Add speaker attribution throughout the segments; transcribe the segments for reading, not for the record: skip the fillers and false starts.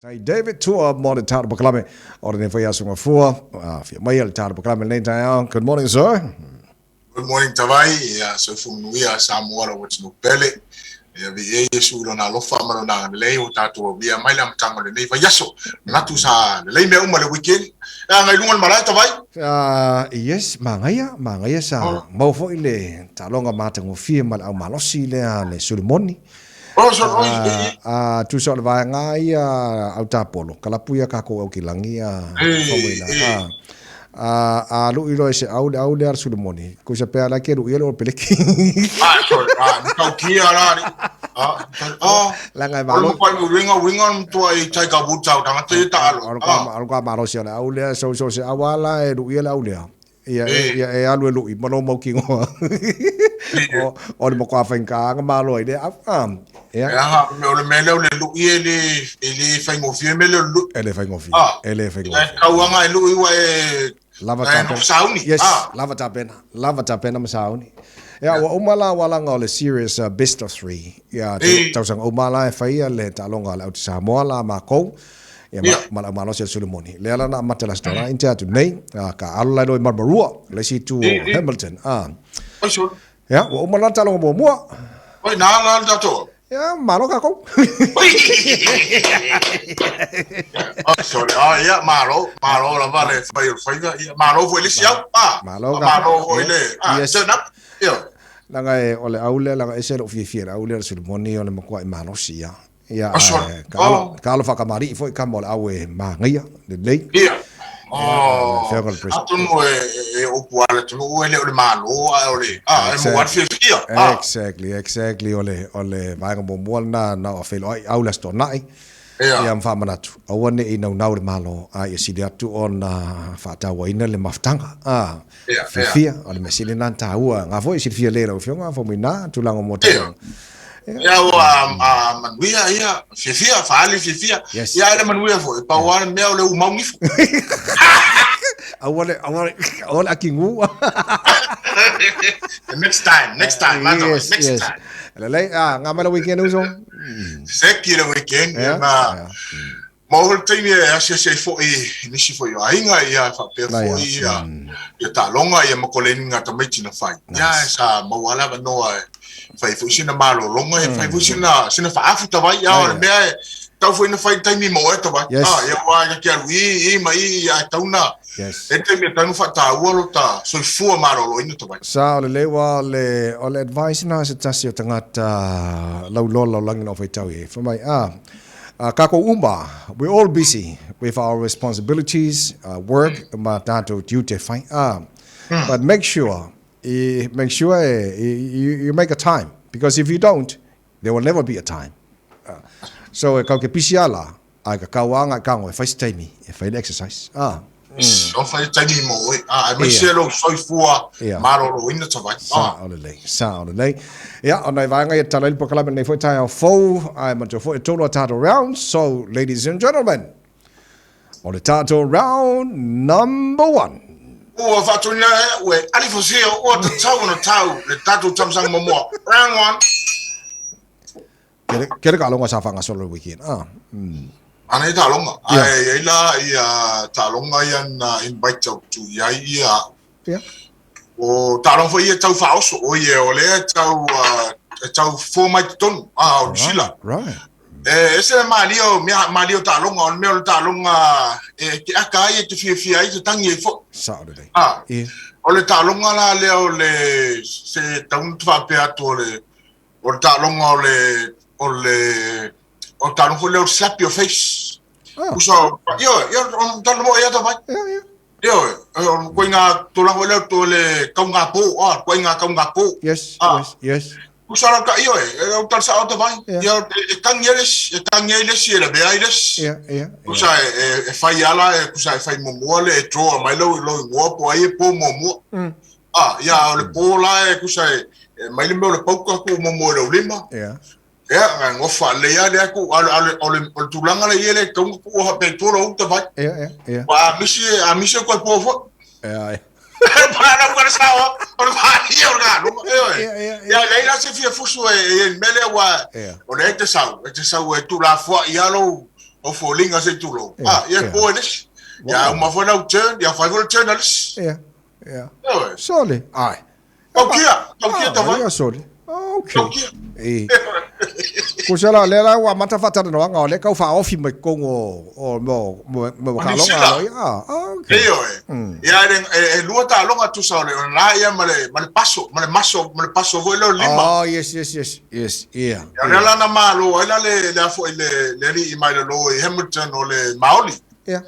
Speaker 1: Tai David Tua mo le Tata Pakalame o lenei foi aso gafua. Afio mai le Tata Pakalame lenei taeao. Good morning, sir.
Speaker 2: Good morning, Tavai. Ia, soifua manuia Samoa lau atunuu pele. Ia, viia Iesu i lona alofa ma lona agalelei ua tatou aulia mai le amataga o lenei vaiaso. Manatu sa lelei mea uma le weekend. E agai i luga o le malae, Tavai?
Speaker 1: Yes, manaia, manaia sa maua foi le taaloga matagofie ma le aumalosi lea le Solomoni.
Speaker 2: Oh, so, oh, e,
Speaker 1: A tusa o le vaega ia au tapolo, kalapu ia kākou au kilangi a whamoina. A, a lui loa e se au le au lea le Solomoni. Ko isa pea la ke lui le o peleki.
Speaker 2: Ah, sorry, ah, tau kia rā ri. Ah, ah.
Speaker 1: Langa e malo.
Speaker 2: O le pai winga winga mtua i Tiger Woods au tangata i taalo.
Speaker 1: O le kwa malo si o le au lea, so so se au ala e lui le au lea. Ia e, ia e alu e lui, ma lou mau kingoa. O, o le matua whainga malo ai le au. Ah,
Speaker 2: ia. E aha, o le mea lea o le lui e le, e le whaingofie me le lui.
Speaker 1: E le whaingofie. Ah, e le whaingofie.
Speaker 2: E kauanga e lui wa e
Speaker 1: lava tapena.
Speaker 2: Sauni.
Speaker 1: Yes, ah. Lava tapena. Lava tapena ma sauni. Ia, ua uma la walanga o le series best of three. Ia, tausaga uma la e whaia le taaloga le au te Samoa la mākou. Ia, ma, ma lau malosi o Solomoni. Lea la na amata le Aso Toonai te atu nei, ka alo lai loa i Maramarua, le isi itu o Hamilton.
Speaker 2: Oi, sure.
Speaker 1: Ia, ua uma la taaloga muamua.
Speaker 2: Oi, nā la le tatou.
Speaker 1: Ia, malo kākou.
Speaker 2: Oh, sorry. Oh, ia, malo, malo lava le whai o le whainga. Ia, malo foi le isi au. Ah,
Speaker 1: malo,
Speaker 2: malo foi le, ah,
Speaker 1: yes.
Speaker 2: Turn up. Ia.
Speaker 1: Langa e, o le au lea, langa ese lou fiafia le au lea le Solomoni o le matua i malosi, ia. Ia, ae, ka alo, oh. Ka alo whakamari'i foi ka mo le au e māngaia, lelei.
Speaker 2: Ia. Oh, atonu e, e opu ala tonu e le o le malo, a o le, a, e mo wale fiafia.
Speaker 1: Exactly, exactly, o le, o le vaega muamua lena na o whelo ai, au le aso Toonai.
Speaker 2: Ia.
Speaker 1: Ia ma whaamanatu, aua ne i naunau le malo, a ia sili atu ona whaatauaina le mafutanga. A,
Speaker 2: Ia,
Speaker 1: fiafia, o le mea sili lena na tāua, ngā foi silafia lē lau afioga, Faumuina, tulaga mo
Speaker 2: tāua. Ia, ua a manuia, ia, fiafia, whaali fiafia.
Speaker 1: Yes.
Speaker 2: Ia, ele manuia foi, pau a le mea o le umau nifo.
Speaker 1: Aua le, aua le, aua le aki ngu.
Speaker 2: Next time, next time,
Speaker 1: yes,
Speaker 2: next
Speaker 1: yes.
Speaker 2: time.
Speaker 1: Lelei, ah, ngā mai le weekend uso.
Speaker 2: Seki le weekend,
Speaker 1: Yeah,
Speaker 2: na,
Speaker 1: yeah.
Speaker 2: Ma o le taimi e asiasi ai foi i nisi foi o aiga, ia, e faapea
Speaker 1: Laia.
Speaker 2: foi ia, ia taaloga, ia ma koleni ngā tamaiti na whai. Ia, e sa maua lava noa e whai foi sina malologa, e whai foi sina, sina whaafuta vai, ia, o le mea e tau foi na whai taimi mo e tawai.
Speaker 1: Yes.
Speaker 2: Ah, ia wā ia ki alu i, i ma i, ia e tauna.
Speaker 1: Yes.
Speaker 2: E taimi e taunu whaataua lo ta soifua maloloina tawai.
Speaker 1: Sa o le lewa o le, o le advice na se tasi o tagata lauloa lalolagi na o faitau i ai. Fai mai, ah, Kākou uma, we're all busy with our responsibilities, work, ma tātou tiute whai. But make sure, make sure you, you make a time, because if you don't, there will never be a time. So e kau ke pisi ala, ai ka kau anga i kango e whai se taimi, e whai le exercise.
Speaker 2: O whai taimi mo oe. Ah, e mai se lo soifua maloloina tawai.
Speaker 1: Sa o lelei, sa o lelei. Ia, o nai vaega ia tala i le polokalame nei foi taeao fou, ae matua foi e tolu a tātou rounds. So, ladies and gentlemen, o le tātou round number one.
Speaker 2: Ua whaatunina e ue alifosia ua tatau ona tau le tātou tamasaga momoa. Round one.
Speaker 1: Kere, kere ka alonga sa whangasolo le weekend. Ah.
Speaker 2: Ana i taaloga. Ae i ai la ia taaloga ia na invite atu i ai ia au. O taaloga foi ia tau faaoso. O ia o lea e tau, e tau fua mai totonu, ah, o New Zealand.
Speaker 1: Right.
Speaker 2: E ese le malia o mea, malia o taaloga, o le mea o le taaloga e te aka ai, e te fiafia ai, te tangi ai foi.
Speaker 1: Sao lelei.
Speaker 2: Ah.
Speaker 1: Yeah.
Speaker 2: O le taaloga la lea o le, se tau na faapea atu o le, O le taaloga o le, o le, o le taaloga foi lea o le slap your face.
Speaker 1: Ah.
Speaker 2: Usa, ioe, ioe, o tala mo ia tawai.
Speaker 1: Ia, ia.
Speaker 2: Ioe, o koe ngā tulaga foi lea o le kaunga pō, ah, koe ngā kaunga pō.
Speaker 1: Yes,
Speaker 2: Ah.
Speaker 1: yes, yes.
Speaker 2: Usa la ka, ioe, o tala sa o tawai.
Speaker 1: Yeah.
Speaker 2: Ia, e tangi e lesi, e tangi ai lesi, e lavea ai lesi.
Speaker 1: Ia, ia.
Speaker 2: Kusa e, e, e whai ala, e kusa e whai muamua le, e draw mai lau, lau ingoa po ai e pō muamua. Ah, ia, o le pō la e kusa e, e mai le mea o le pauka ku muamua i lau lima.
Speaker 1: Ia.
Speaker 2: Ia, ngai ngofa le ia le aku, a, a, o le, o le tulaga le ia le kaunga ku ha pe tua lau uta vai.
Speaker 1: Ia, ia, ia.
Speaker 2: Wa a misi, a misi o koe pō foi.
Speaker 1: Ia, ia.
Speaker 2: Pana u kana sao, o le whahi o le ngā e oe.
Speaker 1: Ia, ia, ia.
Speaker 2: Ia, lei la se fia fusu e, e, e mele wa,
Speaker 1: Ia.
Speaker 2: o le e te sau, e te sau e tū la fua i alo, O foliga se i tulou. Ah, ia e po e le isi. Ia uma foi lau turn, ia fai foi le turn a le isi.
Speaker 1: Ia, ia. Sole, ai.
Speaker 2: Taukia, taukia ta
Speaker 1: vai. Ia sole. Okay. Taukia. E. Ko se la le la ua mata whataranoanga o le kau whaofi mai kongo o mo mo mo ka longa lo ia. Ah, okay.
Speaker 2: Ioe. Ia e lua taaloga tusa o le o lena ia ma le ma le paso, ma le maso, ma le paso foi lea o le lima.
Speaker 1: Oh, yes, yes, yes. Yes, yeah.
Speaker 2: Ia o lea la na malo ai la le le a foi le le alii mai lalo i Hamilton o le Maoli.
Speaker 1: Yeah.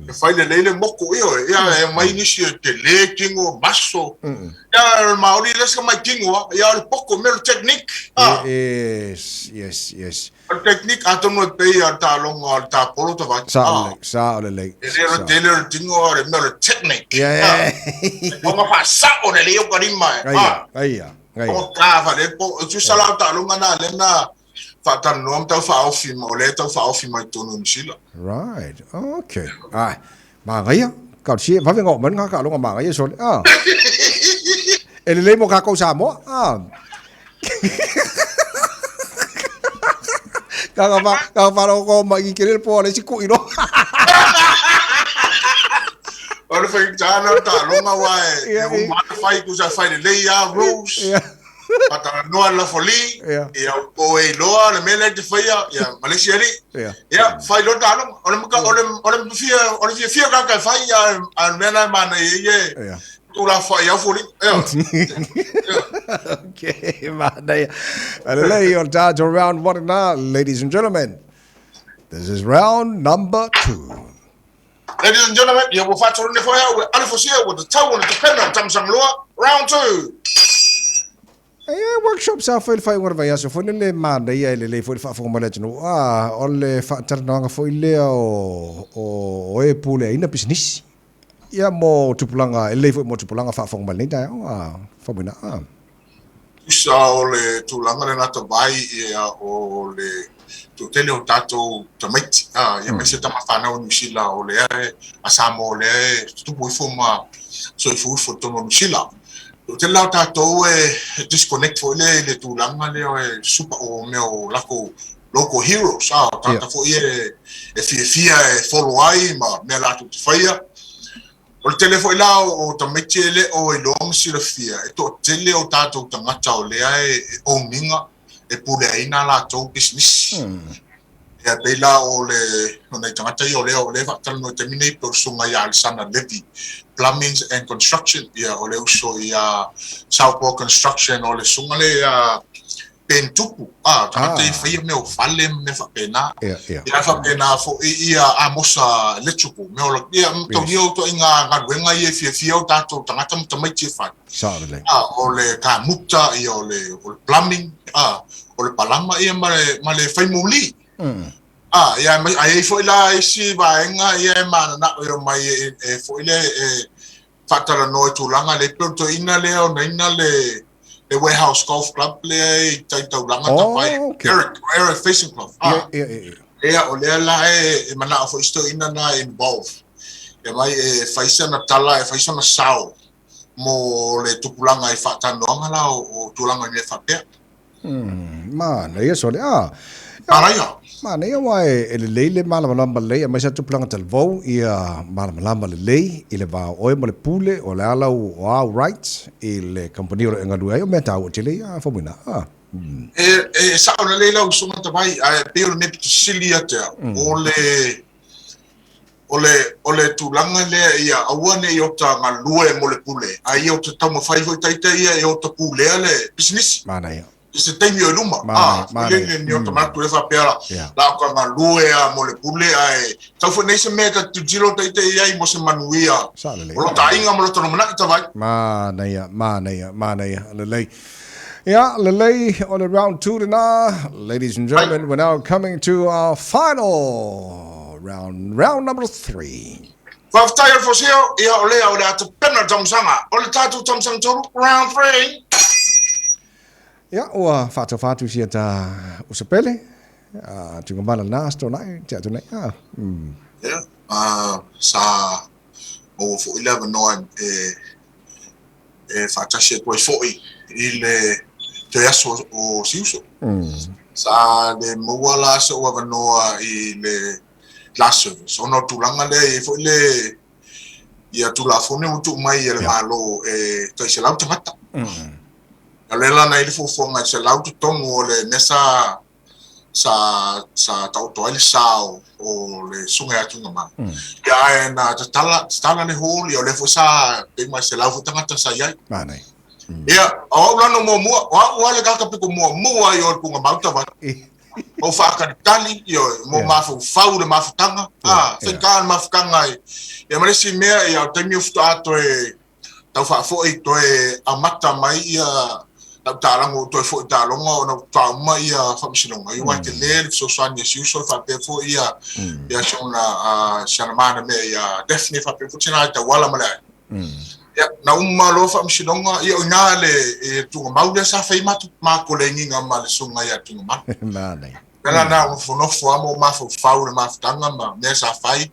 Speaker 2: E fai lelei le moku, ioe. Ia e aumai nisi e tele tino, maso. Ia o le Maoli le isi mai tino a, ia o le poto, mea o le technique.
Speaker 1: Ah. Yes, yes, yes.
Speaker 2: O le technique atonu e pei a le taaloga o le tapolo tavai.
Speaker 1: Sa o lelei, sa o lelei.
Speaker 2: E le o le tele o le tino a o le mea o le technique.
Speaker 1: Yeah.
Speaker 2: Ona faasao lelei o ka lima e.
Speaker 1: Aia, aia, aia.
Speaker 2: O ka fale po, o tusa la o taaloga na lea na faatalanoa ma tau faaofi ma o lea e tau faaofi mai totonu o Niu Sila.
Speaker 1: Right, okay. Ai, manaia, talosia, vave ona oo mai lena taaloga manaia sole. Ah. E lelei mo tatou Samoa. Ah. Kaka fa, kaka fa ma i kere po le si ku iro.
Speaker 2: O le faigata o taaloga aua e uma lava fai tusa fai lelei lava rules.
Speaker 1: Yeah.
Speaker 2: Fatalanoa le lafoli,
Speaker 1: Ia.
Speaker 2: ia o e iloa le mea lea e te faia, ia ma le isi alii.
Speaker 1: Ia.
Speaker 2: Ia, fai loa le taaloga. O le maka, o le, o le fia, o le fiafia o tagata e fai, a, a o le mea lena e manaia ai e
Speaker 1: Ia.
Speaker 2: tuulafoai au foliga. Ia.
Speaker 1: Okay, manaia. Lelei o le tatou round one lena, ladies and gentlemen. This is round number two.
Speaker 2: Ladies and gentlemen, ia ua faatolu nei foi au e Alefosia ua tatau ona tapena o Tamasagiloa, round two!
Speaker 1: Ia, workshop sa fai le faaiuga o le vaiaso foi lele manaia e lelei foi le faafofoga mai le atunuu. A, o le faatalanoaga foi lea o, o, o e puleaina pisinisi. Ia, mo tupulaga, e lelei foi mo tupulaga faafofoga mai lenei taeao, a, Faumuina, a.
Speaker 2: Tusa o le tulaga lena tavai ia o le toatele o tatou tamaiti ia aemaise tama fanau o Niu Sila o lea e a Samoa o lea e tutupu ifo ma soifua ifo i totonu o Niu Sila. Toatele la o tatou e disconnect foi lea i le tulaga lea e super o mea o latou local heroes o tagata foi ia e fiafia e follow ai ma mea latou te faia. O le tele foi la o tamaiti e le o iloa ma silafia, e toatele o tatou tagata o lea e own ina, e puleaina a latou pisinisi. Ia pei la o le o nai tagata ia o lea o lea e faatalanoa i le taimi nei pei o le susuga ia Alisana Levy, Plumbing and Construction, ia o le uso ia Southport Construction, o le susuga lea ia Ben Tupu, a, tagata ia faia mea o fale ma mea faapena.
Speaker 1: Ia, ia.
Speaker 2: Ia faapena foi ia Amosa Electrical, mea o la, ia taulia o ituaiga galuega ia e fiafia o tatou tagata ma tamaiti e fai.
Speaker 1: Sao lelei.
Speaker 2: A, o le kamuta, ia o le, o le plumbing, a, o le palama ia ma le, ma le fai moli. A, ia, a i ai foi la isi vaega ia e mananao e omai e, e foi le, e faatalanoa i tulaga lea, pei o le toeaina lea ona ina le le Warehouse Golf Club lea i tai taulaga
Speaker 1: Oh,
Speaker 2: tavai,
Speaker 1: okay.
Speaker 2: Eric, Eric Facencroft.
Speaker 1: Ia,
Speaker 2: Ah,
Speaker 1: ia, ia, ia.
Speaker 2: ia, o lea la e, e manao foi si toeaina na e involve. E mai e fai sana tala, e fai sana sao mo le tupulaga i faatanoaga la o, o tulaga i mea faapea.
Speaker 1: Manaia sole. Ah.
Speaker 2: Manaia.
Speaker 1: Manaia aua e lelei le malamalama lelei aemaise lava tupulaga talavou ia malamalama lelei i le va o oe ma le pule o le a lau o au rights i le kamupani o lo o e galue ai o mea taua tele ia Faumuina. Ah.
Speaker 2: E, e sao lelei lau usuga tavai, ae pei o le mea pito sili ia te au, o le, O le, o le tulaga lea ia aua ne i ota galue mo le pule, a ia ota taumafai foi taita ia e ota pulea le pisinisi.
Speaker 1: Manaia.
Speaker 2: I se taimi o i luma.
Speaker 1: Manaia,
Speaker 2: A, foi le
Speaker 1: manaia.
Speaker 2: ni ota manatu e faapea la,
Speaker 1: Yeah.
Speaker 2: la oka galue a mo le pule, ae tau foi nei se mea ta tilotilo taita i ai mo se manuia
Speaker 1: Sao lelei.
Speaker 2: o lota aiga ma lota lumanai tavai.
Speaker 1: Manaia, manaia, manaia. Lelei. Ia, lelei o le round 2 lena. Ladies and gentlemen, we're now coming to our final round, round number 3.
Speaker 2: Faafetai Alfosio, ia o lea o le a tapena le taumasaga o le tatou taumasaga tolu, round 3.
Speaker 1: Ia, ua faatofa atu sia ta usapele, a tugamala lena aso tonai, te atu nei. Ah.
Speaker 2: Ia, sa maua foi le avanoa e e faatasi atu ai foi i le toe aso o Siuso. Sa le maua la so'u avanoa i le last service ona o tulaga lea e i ai foi le ia Tulafono ua tuu mai e le Malo e tai 100 tagata. O lea la na i ai le fuafuaga e 100 totonu o le mea sa sa sa taoto ai le sa o, o le susuga ia Tuigamala. Ia ae na tatala, tatala le hall, ia o lea foi sa pei ma e 100 foi tagata sa i ai.
Speaker 1: Manaia.
Speaker 2: Ia, o au la na muamua, o au lava le tagata pito muamua i o i le Tuigamau Tavai. Ou faatalitali, ioe, mo yeah. mafaufau le mafutaga, yeah. ah, faigā le mafutaga e. Ia ma le isi mea, ia, o taimi o faatoa toe tau faafoi, toe amata mai ia lau taalago toe foi taaloga ona faatoa uma ia faamasinoga. Ia, aua e tele le fesoasoani a si uso faapea foi ia, ia si ona, uh, si ana mana mea ia Daphne faapea foi tina e tauala ma le aiga. Ia, na uma loa faamasinoga, ia o ina le e Tuigamau lea sa fai matou ma kolegiga ma le susuga ia Tuigamau.
Speaker 1: Manaia.
Speaker 2: O le ala lena ua nofonofo lava ma ou mafaufau i le mafutaga ma mea sa fai.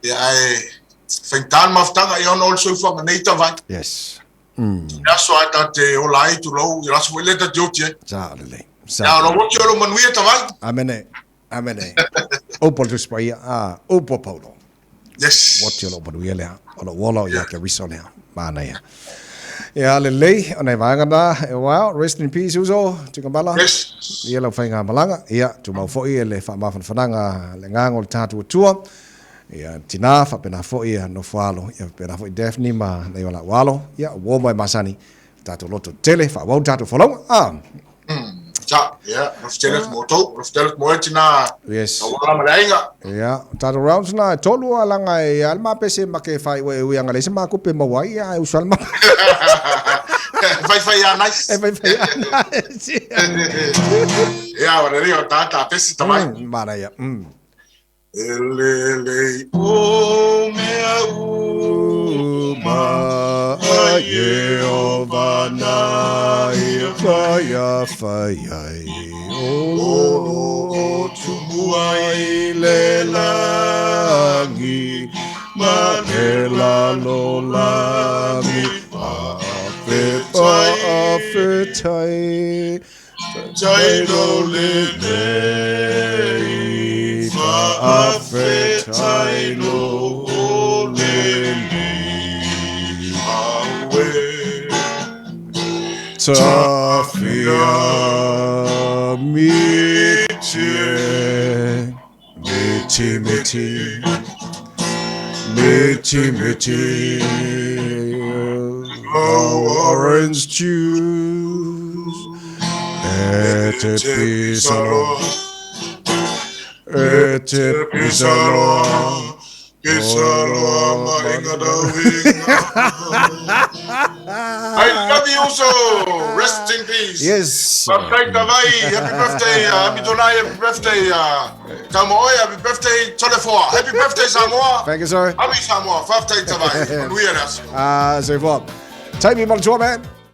Speaker 2: Ia ae faigata le mafutaga ia ona o le soifuaga nei tavai.
Speaker 1: Yes.
Speaker 2: Le aso lava ta te ola ai tulou, ia le aso foi lea ta te oti ai.
Speaker 1: Sa lelei.
Speaker 2: Sa. Ia o lou oti o lou manuia tavai.
Speaker 1: Amene. Amene. Upu a le Tusi Paia, a, upu a Paulo.
Speaker 2: Yes.
Speaker 1: Ua oti o lou manuia lea, o lou ola o ia Keriso lea. Manaia. Ia lelei, o nai vaega na, well, rest in peace uso, Tuigamala.
Speaker 2: Yes.
Speaker 1: Ia lau faigamalaga, ia, tumau foi e le faamafanafanaga le agaga o le tatou Atua. Ia, tina, faapena foi ia Nofoalo, ia faapena foi Daphne ma nai o lau alo, ia, uo mai masani, tatou loto tele, faaauau le tatou folauga. Ah.
Speaker 2: Sa, ia, alofa tele atu mo outou, alofa tele atu mo oe tina.
Speaker 1: Yes.
Speaker 2: Tauala ma le aiga.
Speaker 1: Ia, tatou rounds na e tolu a langa e ia le mapese ma ke whai ue ui anga leisa ma kupe maua ai, ia e usu ale ma.
Speaker 2: Fai fai a nice.
Speaker 1: E fai fai a nice.
Speaker 2: Ia, o le rio tata pesi tamai.
Speaker 1: Mara ia.
Speaker 2: E lelei o mea uma
Speaker 1: a Ieova na ia whaia whai ai o lo o tumu ai le langi ma le lalo langi a fe a fe tai
Speaker 2: Tai lo lelei, faafetai lo lelei, aue.
Speaker 1: Tawhia miti e, miti miti, miti miti, oh orange juice. E te pisaloa, e te pisaloa,
Speaker 2: Pisaloa maringa dauinga. I love you also. Rest in peace.
Speaker 1: Yes.
Speaker 2: Faafetai Tavai. Happy birthday, Amitonai. Happy birthday, Taumaoe. Happy birthday, Tolefoa. Happy birthday, Samoa.
Speaker 1: Thank you, sir.
Speaker 2: Happy Samoa. Faafetai Tavai. Manuia le aso.
Speaker 1: Soifua. Taimi ma le tua, man.